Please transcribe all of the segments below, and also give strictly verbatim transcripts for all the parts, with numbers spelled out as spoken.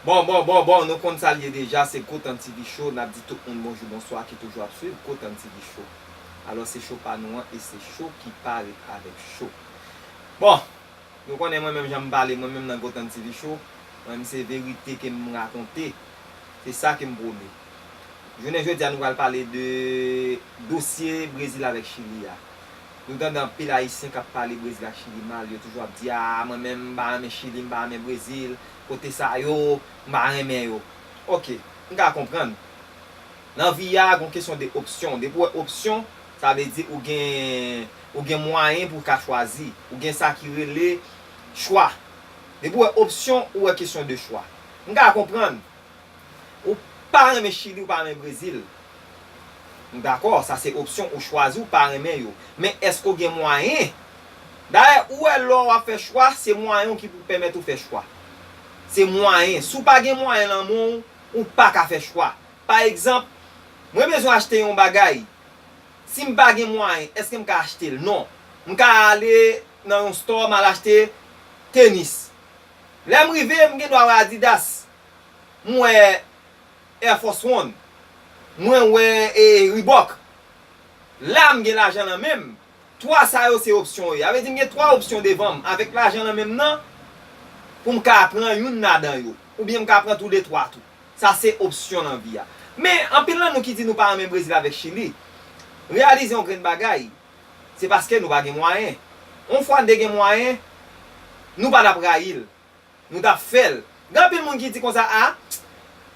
Bon, bon, bon, bon, nou konn sa l ye deja, se Gotan T V Show, n ap di tout moun bonjou, bonswa, ki toujou ap swiv Gotan T V Show. Alò, se show pa nou an, e se show ki pa ret avèk show. Bon, nou konnen mwen menm jan m pale, mwen menm nan Gotan T V Show, mwen menm se verite ke m rakonte, se sa ke m pwomèt. Jounen jodi a, nou pral pale de dosye Brezil avèk Chili a. Nou tande anpil Ayisyen k ap pale Brezil ak Chili mal, yo toujou ap di, a, mwen menm, m pa renmen Chili, m pa renmen Brezil, kote sa yo, m pa renmen yo. Oke, m ka konprann. Nan vi a, gon kesyon de opsyon. Depi w wè opsyon, sa vle di ou gen, ou gen mwayen pou w ka chwazi. Ou gen sa ki rele chwa. Depi w wè opsyon, ou wè kesyon de chwa. M ka konprann. Ou pa renmen Chili, ou pa renmen Brezil. M dakò, sa se opsyon ou chwazi, ou pa renmen yo. Men èske w gen mwayen? Dayè, ou wè lè w ap fè chwa, se mwayen w ki pou pèmèt ou fè chwa. Se mwayen. Si w pa gen mwayen nan men w, ou pa ka fè chwa. Pa egzanp, mwen bezwen achte yon bagay. Si m pa gen mwayen, èske m ka achte l? Non. M ka ale nan yon store, m al achte tenis. Lè m rive, m gen dwa wè Adidas. M wè Air Force One. Mwen wè e Reebok. La m gen lajan nan men m. Twa sa yo se opsyon yo ye. Sa vle di m gen twa opsyon devan m avèk lajan nan men m nan pou m ka pran youn ladan yo. Oubyen m ka pran toulètwa tou. Sa se opsyon nan vi a. Men, anpil nan nou ki di nou pa renmen Brezil avèk Chili, reyalize yon grenn bagay. Se paske nou pa gen mwayen. Yon fwa n te gen mwayen, nou pa t ap rayi l. Nou t ap fè l. Gen anpil moun ki di konsa, a,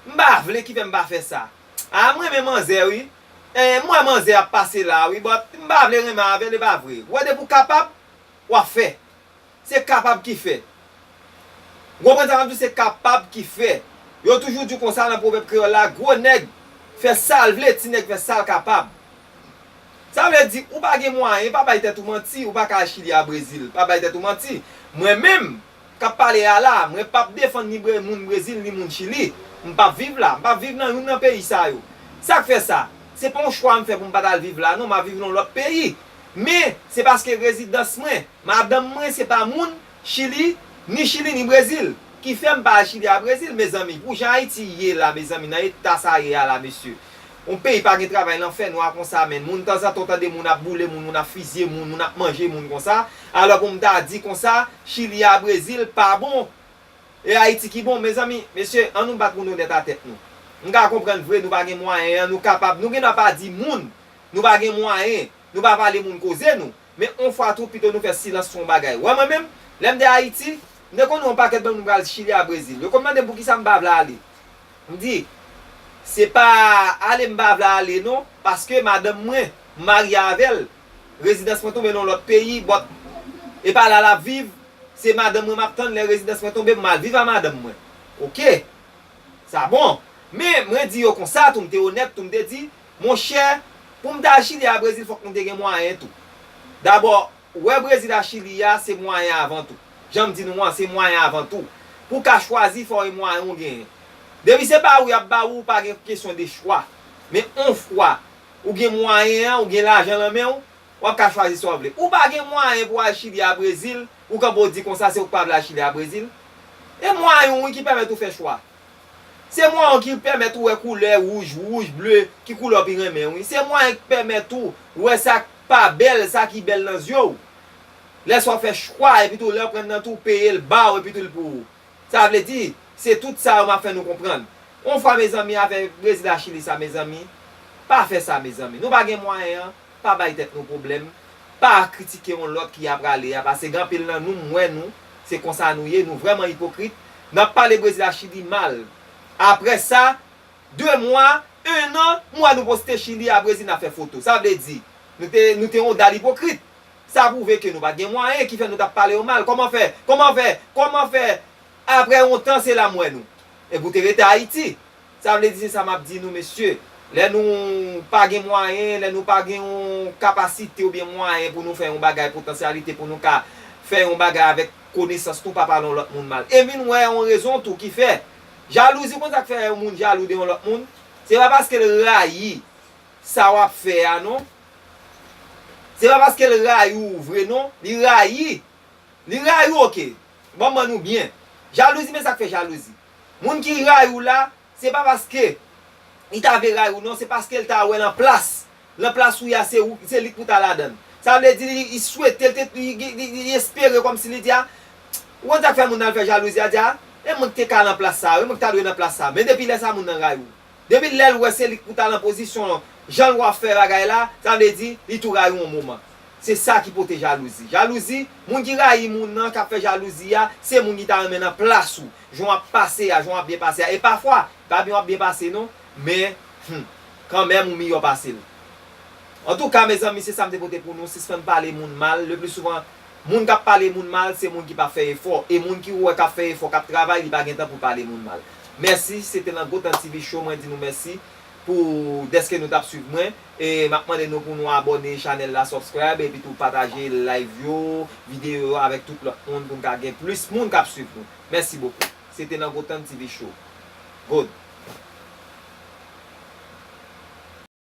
m pa vle ki fè m pa fè sa. A, m renmen manzè wi. E, m wè manzè ap pase la wi, but m pa vle renmen avè l, e pa vre. Ou wè depi w kapab, w ap fè. Se kapab ki fè. Ou konprann sa m ap di w, se kapab ki fè. Yo toujou di w konsa nan pwovèb kreyòl la, gwo nèg fè sa l vle, ti nèg fè sa l kapab. Sa vle di, ou pa gen mwayen, pa bay tèt ou manti, ou pa ka al Chili a Brezil, pa bay tèt ou manti. Mwen menm, k ap pale a la, mwen p ap defann ni bre-, moun Brezil, ni moun Chili. M p ap viv la, m p ap viv nan youn nan peyi sa yo. Sa k fè sa? Se pa yon chwa m fè pou m pa t al viv la, non, m ap viv nan yon lòt peyi. Men, se paske rezidans mwen, madanm mwen, se pa moun Chili, ni Chili, ni Brezil. Ki fè m pa al Chili a Brezil, mezanmi. Pou jan Ayiti ye la, mezanmi, nan eta sa ye a la, mesye. Yon peyi pa gen travay nan fè nwa konsa, menn. Moun tanzantan w tande moun ap boule moun, moun ap fizye moun, moun ap manje moun konsa. Alò pou m ta di konsa, Chili a Brezil pa bon, e Ayiti ki bon, mezanmi, mesye, an nou bat moun onèt a tèt nou. M ka konprann vre, nou pa gen mwayen an, nou kapab, nou gen dwa pa di moun, nou pa gen mwayen, nou pa pale moun koze nou. Men on fwa tou, pito nou fè silans sou yon bagay. Ou wè mwen menm, lè m te Ayiti, m te konn wè yon pakèt bann moun pral Chili a Brezil. Yo konn mande m poukisa m pa vle ale. M di, se pa ale m pa vle ale non, paske madanm mwen, m marye avè l, rezidans mwen tonbe nan yon lòt peyi, but e pa la l ap viv, se madanm mwen m ap tann, lè rezidans mwen tonbe, m al viv a madanm mwen. Oke, sa bon. Men, mwen di yo konsa tou, m te onèt tou, m te di, monchè, pou m ta al Chili a Brezil, fòk m te gen mwayen tou. Dabò, wè Brezil a Chili a, se mwayen avan tou. Jan m di nou an, se mwayen avan tou. Pou w ka chwazi, fò e mwayen w genyen. Depi se ba ou y ap ba ou, ou pa gen kesyon de chwa. Men on fwa, ou gen mwayen an, ou gen lajan nan men w, w ap ka chwazi sa w vle. Ou pa gen mwayen pou w al Chili a Brezil, ou kanpe w di konsa se ou k pa vle al Chili a Brezil. E mwayen w wi ki pèmèt ou fè chwa. Se mwayen w ki pèmèt ou wè koulè wouj, wouj, ble, ki koulè w pi renmen wi. Se mwayen ki pèmèt ou wè sa k pa bèl, sa ki bèl nan zye w. Lè sa w fè chwa, epi tou lè w pran nan tou, peye l ba w, epi tou l pou ou. Sa vle di, se tout sa yo m ap fè nou konprann. On fwa, mezanmi, afè Brezil a Chili sa, mezanmi, pa fè sa, mezanmi. Nou pa gen mwayen an, pa bay tèt nou pwoblèm, pa kritike yon lòt ki ap prale a, paske gen anpil nan nou, m wè nou, se konsa nou ye, nou vrèman ipokrit. N ap pale Brezil a Chili mal. Apre sa, de mwa, en an, m wè nou poste Chili a Brezil, n ap fè foto. Sa vle di, nou te, nou te yon dal ipokrit. Sa pwouve ke nou pa t gen mwayen ki fè nou t ap pale yo mal. Kòman fè? Kòman fè? Kòman fè? Apre yon tan, se la m wè nou. Epi w te rete Ayiti. Sa vle di, se sa m ap di nou, mesye. Lè nou pa gen mwayen, lè nou pa gen yon kapasite oubyen mwayen pou nou fè yon bagay, potansyalite pou nou ka fè yon bagay avèk konesans nou, pa pale yon lòt moun mal. E vin wè yon rezon tou ki fè jalouzi, konn sa k fè yon moun jalou de yon lòt moun? Se pa paske l rayi sa w ap fè a non. Se pa paske l rayi w vre non. Li rayi. Li rayi w, oke. Ban m ban nou byen. Jalouzi, men sa k fè jalouzi. Moun ki rayi w la, se pa paske li ta vle rayi w non, se paske l ta wè nan plas. Nan plas ou ye a, se ou, se li k pou ta ladan l. Sa vle di li, li swete, li te, li, li, li, li espere kòmsi li di a, ou konn sa k fè moun nan al fè jalouzi a, di a, e mwen ki te ka nan plas sa, e mwen ki ta dwe nan plas sa. Men depi lè sa moun nan rayi w. Depi lè l wè se li k pou ta nan pozisyon, jan l w ap fè bagay la, sa vle di li tou rayi w yon moman. Se sa ki pote jalouzi. Jalouzi, moun ki rayi moun nan, k ap fè jalouzi a, se moun ki ta renmen nan plas ou. Jan w ap pase a, jan w ap byen pase a. E pafwa, pa byen w ap byen pase non, men, hmm, kanmenm ou miyò pase l. Antouka, mezanmi, se sa m te pote pou nou. Sispann pale moun mal. Le pli souvan, moun k ap pale moun mal, se moun ki pa fè efò. E moun ki ou wè k ap fè efò, k ap travay, li pa gen tan pou pale moun mal. Mèsi, se te nan Gotan T V Show. Mwen di nou mèsi pou dèske nou t ap swiv mwen. E m ap mande nou pou nou abòne chanèl la, subscribe, epi tou pataje live yo, videyo yo avèk tout lòt moun pou n ka gen plis moun k ap swiv nou. Mèsi bokou. Se te nan Gotan T V Show. Good.